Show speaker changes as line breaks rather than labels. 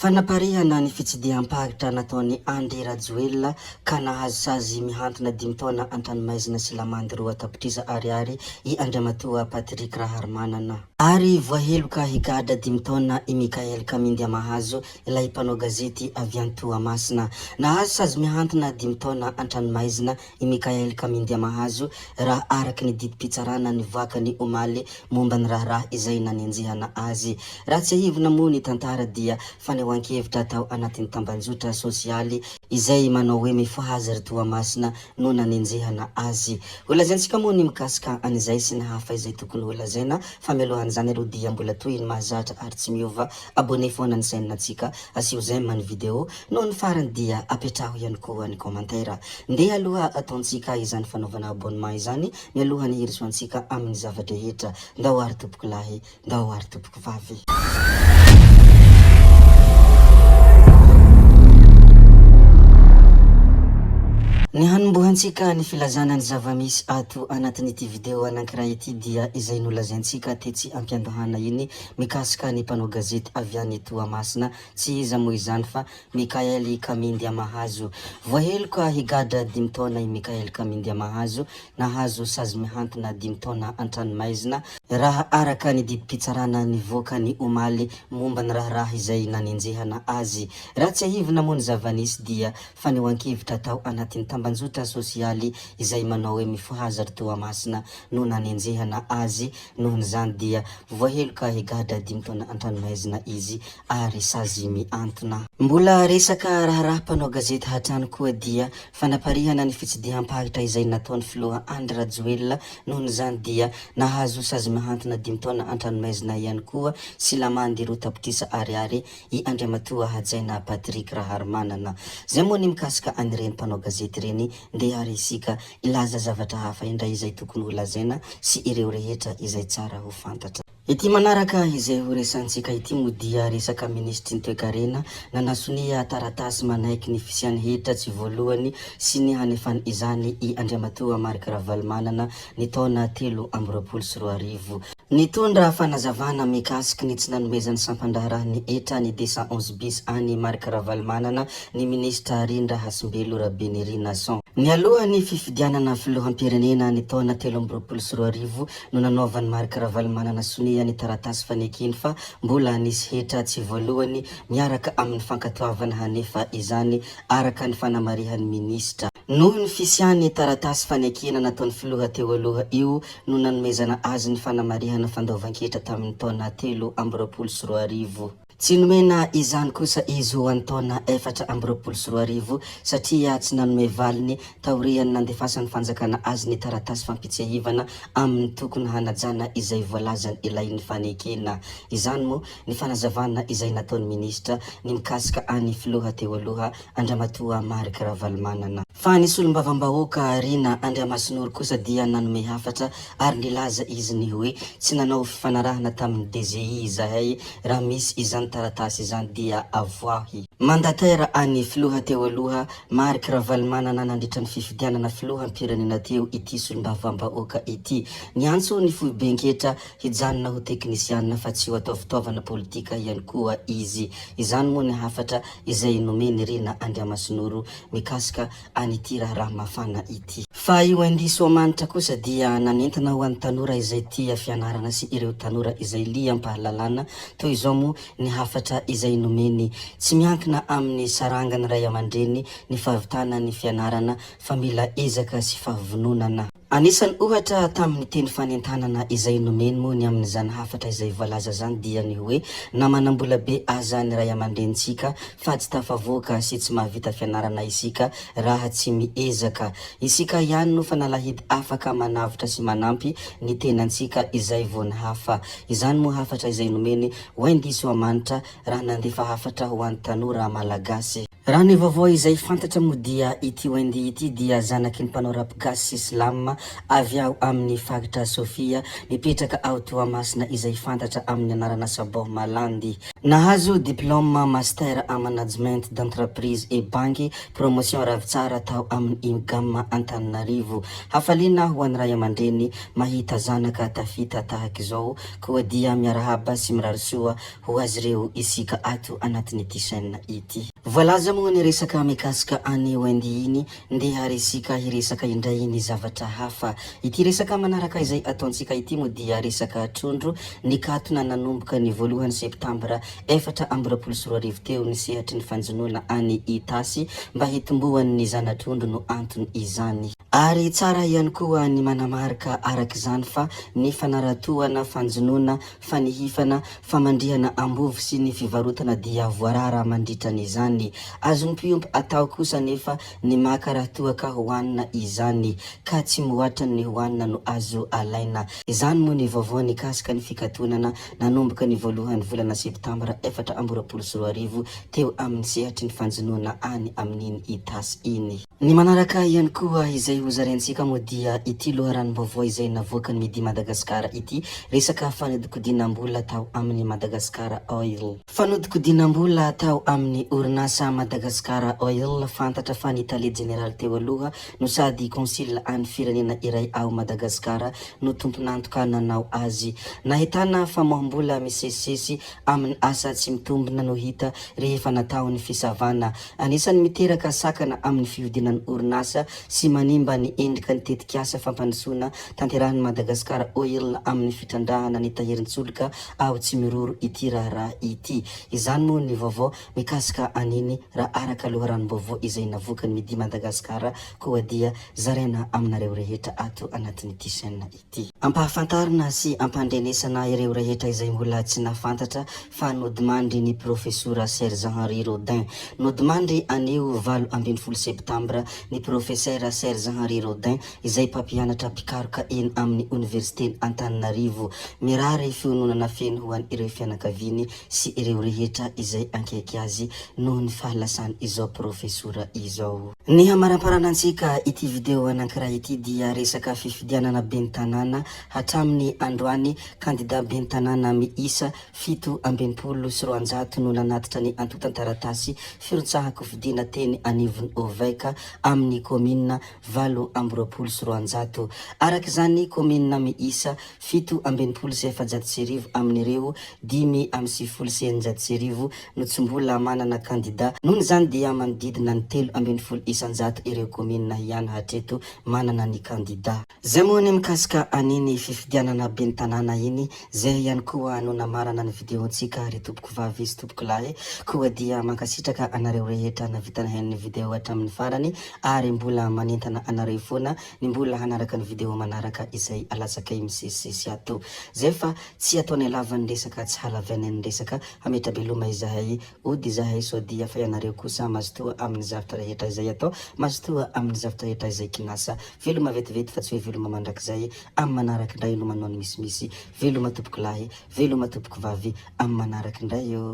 Fanaparihana ny fitsidiham-paritra nataon'i Andry Rajoelina ka nahazo sazy mihantona dimy taona an-tranomaizina sy lamandy 2 tapitrisa ariary i Andriamatoa Patrick Raharimanana. Ary voaheloka higadra dimy taona i Michael Kamindiamahazo, ilay mpanao gazety avy any Toamasina. Nahazo sazy mihantona dimy taona an-tranomaizina i Michael Kamindiamahazo raha araka ny didim-pitsarana nivoaka ny omaly momba ny raharaha izay nanenjehana azy. Raha tsiahivina moa ny tantara dia fanehoan-kevitra tao anatin'ny tambanjotra sosialy izay manao hoe mifohaza ry Toamasina no nanenjehana azy. Holazaintsika moa ny mikasika an'izay sy ny hafa izay tokony holazaina fa mialohan'izany aloha dia mbola toy ny mahazatra ary tsy miova abonné foana ny chaîne-ntsika, asio j'aime ny vidéo, noho ny farany dia apetraho ihany koa ny commentaire. Ndeha aloha ataontsika izany fanaovana abonnement izany mialohan'ny hirosoantsika amin'ny zava-drehetra. Ndao ary tompoko lahy, ndao ary tompoko vavy. Ny hanombohantsika ny filazana ny zava-misy ato anatin'ity video anankiray ity dia izay nolazaintsika tetsy ampiandohana iny mikasika ny mpanao gazety avy any Toamasina, tsy iza moa izany fa Michael Kamindiamahazo. Voaheloka higadra dimy taona i Michael Kamindiamahazo, nahazo sazy mihantona dimy taona an-tranomaizina, raha araka ny didim-pitsarana nivoaka ny omaly momba ny raharaha izay nanenjehana azy. Raha tsiahivina moa ny zava-nisy dia fanehoan-kevitra tao anatin'ny tambanjotra sosialy izay manao hoe Mifohaza ry Toamasina no nanenjehana azy, nohon'izany dia voaheloka higadra dimy taona an-tranomaizina izy ary sazy mihantona. Mbola resaka raharaha mpanao gazety hatrany koa dia fanaparihana ny fitsidiham-paritra izay nataon'ny filoha Andry Rajoelina, nohon'izany dia nahazo sazy mihantona dimy taona an-tranomaizina ihany koa sy lamandy 2 tapitrisa ariary i Andriamatoa Hajaina Patrick Raharimanana. Zay moa ny mikasika an'ireny mpanao gazety ireny, ndeha ary isika hilaza zavatra hafa indray izay tokony ho lazaina sy ireo rehetra izay tsara ho fantatra. Ity manaraka izay ho resahantsika ity moa dia resaka minisitry ny toekarena nanasonia taratasy manaiky ny fisian'ny hetra tsy voalohany sy ny hanefany izany i Andriamatoa Marc Ravalomanana ny taona 2023. Nitondra fanazavana mikasiky ny tsy nanomezan'ny sampan-draharahan'ny hetra ny deux cent onze bis an'i Marc Ravalomanana ny minisitra Rindra Hasimbelo Rabenirinason. Nialoha ny fifidianana filoham-pirenena ny taona 2023 no nanaovan'i Marc Ravalomanana sonia ny taratasy fanekeny fa mbola nisy hetra tsy voalohany miaraka amin'ny fankatoavana hanefa izany araka ny fanamarihan'ny minisitra. Noho ny fisian'ny taratasy fanekena nataon'ny filoha teo aloha io no nanomezana azy ny fanamarihana fandoavan-ketra tamin'ny taona 2023. Tsy nomena izany kosa izy ho an'ny taona 2024 satria tsy nanome valiny taorian'ny nandefasan'ny fanjakana azy ny taratasy fampitsiahivana amin'ny tokony hanajana izay voalazan' ilay nifanekena. Izany moa ny fanazavana izay nataon'ny minisitra ny mikasika an'ny filoha teo aloha Andriamatoa Marc Ravalomanana. Fa ny solombavambahoaka Rina Andriamasinoro kosa dia nanome hafatra ary nilaza izy ny hoe tsy nanao fifanarahana tamin'ny DGI izahay, raha misy izany taratasy izany dia avoahy. Mandataire an'ny filoha teo aloha Marc Ravalomanana nandritra ny fifidianana filoham-pirenena teo ity solombavambahoaka ity. Niantso ny foiben-ketra hijanona ho teknisianina fa tsy ho atao fitaovana politika ihany koa izy. Izany moa ny hafatra izay nomen'i Rina Andriamasinoro mikasika an'ity raharaha mafana ity. Fa i Wendy Soamanitra kosa dia nanentana ho an'ny tanora izay tia fianarana sy ireo tanora izay liam-pahalalana toy izao moa ny hafatra izay nomeny, Tsy miankina amin'ny sarangan'ny ray aman-dreny ny fahavitana ny fianarana fa mila ezaka sy fahavononana. Anisan'ny ohatra tamin'ny teny fanentanana izay nomeny moa ny amin'izany hafatra izay voalaza izany dia ny hoe na manam-bola be aza ny ray aman-drenintsika fa tsy tafavoaka sy tsy mahavita fianarana isika raha tsy miezaka. Isika ihany no fanalahidy afaka manavotra sy manampy ny tenantsika izay vao ny hafa. Izany moa hafatra izay nomeny Wendy Soamanitra raha nandefa hafatra ho an'ny tanora Malagasy. Raha ny vaovao izay fantatra moa dia ity Wendy ity dia zanaky ny mpanao rap gasy sy slam avy ao amin'ny faritra Sofia, mipetraka ao Toamasina izay fantatra amin'ny anarana Sabon Malandy. Nahazo diplaoma Master en Management d'entreprise et Banky, promotion Ravitsara tao amin'ny Imgam Antananarivo. Hafaliana ho an'ny ray aman-dreny mahita zanaka tafita tahak'izao koa dia miarahaba sy mirary soa ho azy ireo isika ato anatin'ity chaîne ity. Voalaza moa ny resaka mikasika an'i Wendy iny, ndeha ary isika hiresaka indray ny zavatra hafa. Ity resaka manaraka izay ataontsika ity moa dia resaka trondro nikatona nanomboka ny voalohany septambra 2024 teo ny sehatry ny fanjonoana any Itasy mba hitomboan'ny zana-trondro no antony izany. Ary tsara ihany koa ny manamarika araka izany fa ny fanaratoana fanjonoana fanihifana, famandrihana ambovo sy ny fivarotana dia voarara mandritra an'izany. Azon'ny mpiompy atao kosa anefa ny maka raha toa ka hohanina izany, ka tsy mihoatra ny hohanina no azo alaina. Izany moa ny vaovao nikasika ny fikatonana nanomboka ny voalohan'ny volana septambra 2024 teo amin'ny sehatry ny fanjonoana any amin'iny Itasy iny. Ny manaraka ihany koa izay hozaraintsika moa dia ity loharanom-baovao izay navoakan'ny Midi Madagascar ity, resaka fanodikodinam-bola tao amin'ny Madagascar Oil. Fanodikodinam-bola tao amin'ny orinasa Madagascar Oil, fantatra fa ny tale jeneraly teo aloha no sady consul an'ny firenena iray ao Madagasikara no tompon'antoka nanao azy. Nahitana famoaham-bola misesisesy amin'ny asa tsy mitombina no hita rehefa natao ny fisavana. Anisan'ny miteraka sakana amin'ny fihodinan'ny orinasa sy manimba ny endrika ny tetikasa fampandrosoana tanterahin'ny Madagascar Oil amin'ny fitrandrahana ny tahirin-tsolika ao Tsimiroro ity raharaha ity. Izany moa ny vaovao mikasika an'iny raha araka loharanom-baovao izay navoakan'ny Midi Madagascar koa dia zaraina aminareo rehetra ato anatin'ity chaîne ity. Ity. Ampahafantarina sy ampandrenesana ireo rehetra izay mbola tsy nahafantatra fa nodimandry ny Profesora Serge Henri Rodin. Nodimandry anio 18 septambra ny Profesera Serge Henri Rodin izay mpampianatra mpikaroka eny amin'ny Oniversiten' Antananarivo. Mirary fiononana feno ho an'ireo fianakaviany sy ireo rehetra izay ankaiky azy noho ny fahalasany izao Profesora izao. Ny hamaraparana antsika ity video anankiray ity dia resaka fifidianana ben'ny tanàna hatramin'ny androany kandida ben'ny tanàna miisa 267 no nanatitra ny antontan-taratasy firotsahan-kofidina teny anivon'ny OVEC amin'ny kaominina 228. Araka izany kaominina miisa 1467 amin'ireo 1695 no tsy mbola manana kandida. Noho izany dia manodidina ny 13% ireo kaominina ihany hatreto manana ny kandida. Zay moa ny mikasika an'iny fifidianana ben'ny tanàna iny, zay ihany koa no namarana ny video-ntsika ry tompokovavy sy tompokolahy, koa dia mankasitraka anareo rehetra navita nihaino ny video hatramin'ny farany ary mbola manentana anareo foana ny mbola hanaraka ny video manaraka izay alatsakay misesisesy ato. Zay fa tsy ataonay lava ny resaka tsy halavainay ny resaka hametra-beloma izahay ody izahay sao dia fa ianareo kosa mazotoa amin'ny zavtra rehetra izay atao mazotoa amin'ny zavtra rehetra izay kinasa veloma vetivety fa tsy hoe veloma mandrakizay amin'ny manaraka indray no manao ny misimisy veloma tompokolahy veloma tompokovavy amin'ny manaraka indray ô.